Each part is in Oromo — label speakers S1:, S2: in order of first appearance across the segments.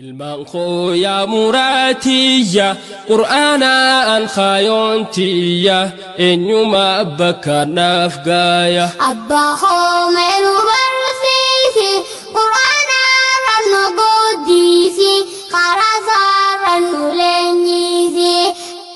S1: Ilmaan koo yaa muraatiyya, qur'aanaan kaayontiyya, eenyuma bakka naaf gaaya.
S2: Abbaa koo mee nu barsiisi, qur'aanarra nu guddisi, karaa isaarra nu leenjisi.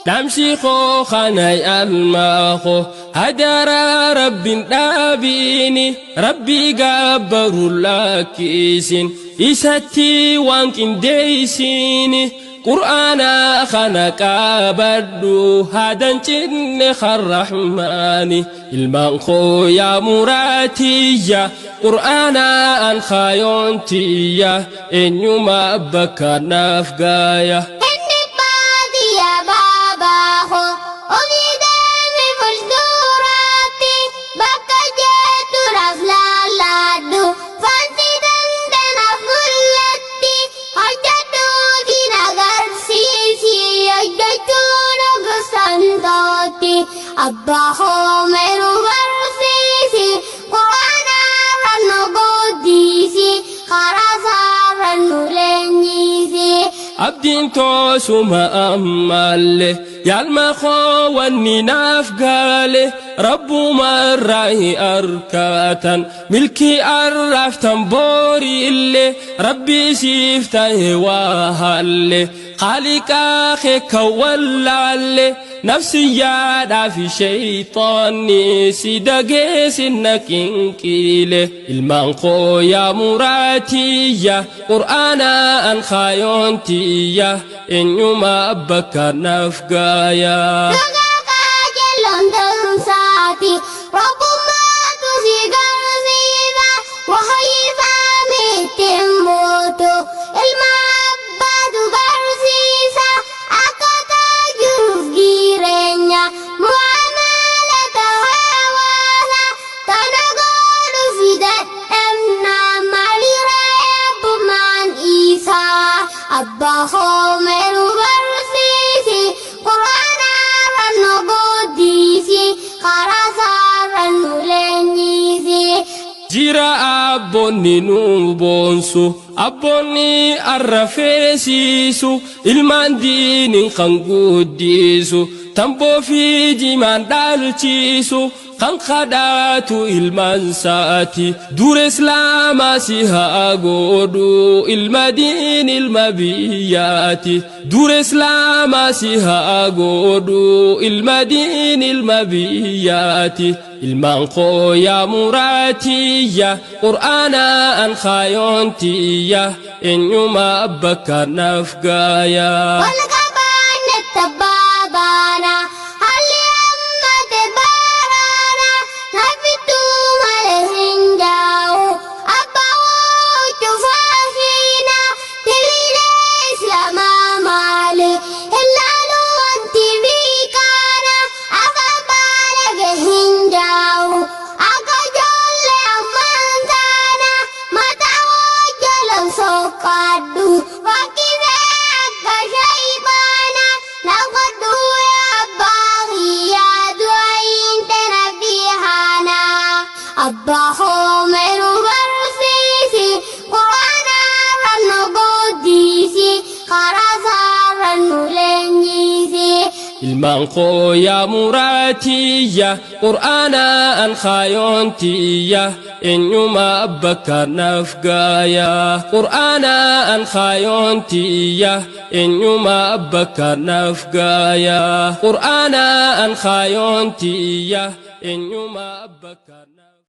S1: Dhaamsi koo kana almaa koo, hadaraa rabbiin dhaabiini, rabbii gabbaru lakkisin, isatti waan qindeessini. Qur'aana kana qabadhu, hadan cinne karrahmaani. Ilmaan koo yaa muraatiyya, qur'aanaan kaayontiyya, eenyuma bakka naaf gaaya.
S2: Inni baadiyyaa baabaa koo, ofii deemi fuulduraatti, bakka jettu naaf laallaadhu, fanti dandanaaf mul'atti, hojjedhuuti na agarsiisi, hojjechuun gosantooti. Abbaa koo mee nu barsiisi, qur'aanarra nu guddisi, karaa isaarra nu leenjisi.
S1: Abdiin toosuma ammallee, yaalma koo wanni naaf gaale, rabbuma irraa arkatan milkii arraaftan boori illee, rabbii siif ta'e waa halle, haaliqaa kee kan wallaalle, nafsiyyaadhaa fi sheeyxaanni si dageessinna qinqiile. Ilmaan koo yaa muraatiyya, qur'aanaan kaayontiyya, eenyuma bakka naaf gaaya.
S2: Dhugaa qajeeloon ta'uunsaati, rabbummaatu si garsiisa, wahyisaa ittiin mootu, ilma abbaatu barsiisa, akkaataa jiruuf jireenya, mu'amalata hawaasa, tana godhuuf dadhabna, maalirra eebbumaan isaa. Abbaa koo mee nu barsiisi, qur'aanarra nu guddisi, karaa isaarra nu leenjisi.
S1: Jira abboonni nu boonsu, abboonni arrafeesiisu, ilmaan diiniin kan guddisu, tamboo fi jimaan dhaalchiisu, kan kadhaatu ilmaan saati. Dura islaamaa si haa godhu, ilma diin ilma biyyaati. Dura islaamaa si haa godhu, ilma diin ilma biyyaati. Ilmaan koo yaa muraatiyya, qur'aanaan kaayontiyya, eenyuma bakka naaf gaaya.
S2: Wal qabaanne tabbaa baana, haalli ammate baaraana, nafittuu malee hin jaa'u, abbaa cufaa hiina, tiliilee islaamaa maali, ilaalu wanti biikaana, afaan baalage hin jaa'u, akka ijoollee ammaan taana, mataa hojjalan soqqaadhu, fakkisee akka shaybaana, naqadhu abbaa kiyyaa du'a tana bihaana. Abbaa koo mee nu barsiisi, qur'aanarra nu guddisi, karaa isaarra nu leenjisi.
S1: Ilmaan koo yaa muraatiyya, qur'aanaan kaayontiyya, eenyuma bakka naaf gaaya. Qur'aanaan kaayontiyya, eenyuma bakka naaf gaaya. Qur'aanaan kaayontiyya, eenyuma bakka.